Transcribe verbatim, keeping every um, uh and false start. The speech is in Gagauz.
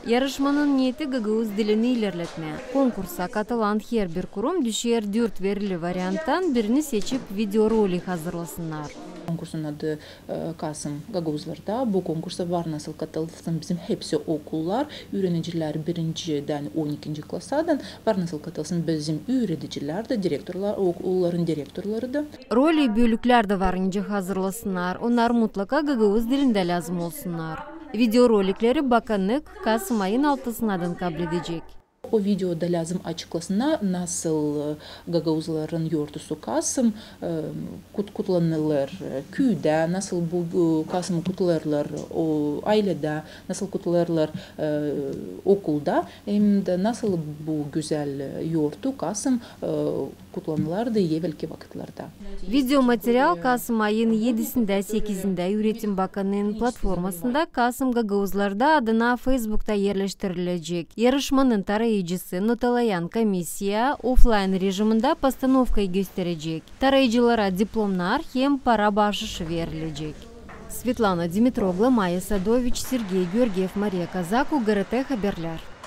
Yarışmanın neeti gagauz dilini ilerletmää. Konkursa katılan herbir kurum düşer dört verili varianttan birini seçip videorolik hazırlasınnar. Konkursun adı e, Kasım gagauzlarda. Bu konkursa var nasıl katılsın bizim hepsi okullar, üürenicilär birincidän on ikinci klasadan, var nasıl katılsın bizim üüredicilär dä, direktorlar, okulların direktorları da. Roli bölüklär dä var nicä hazırlasınnar, onnar mutlaka gagauz dilindä lääzım olsunnar. Videorolikleri bakanık Kasım ayın altısınadan kabledecek. O videoda lääzım açıklasınnar, nasıl, e, gagauzların yortusu Kasım, e, kut-, kutlanılêr, e, küüdä, nasıl bu, e, Kasımı kutlêêrlar o ayledä, nasıl kutlêêrlar, e, okulda, hem dä nasıl bu gözäl, e, yortu Kasım, e, kutlanılardı evelki vakıtlarda. Videomaterial Kasım ayın edisindä, sekizindä Üüretim bakanıının platformasında Kasım gagauzlarda adına Feysbukta erleştirilecek. Yarışmanın tarayıcısı notalayan komissiya oflayn režimindä postanovkayı gösterecek. Tarayıcılara diplomnar hem para baaşışı verilecek. Svetlana Dimitroglu, Maya Sadoviç, Sergey Georgiev, Mariya Kazaku, GRT Haberlär.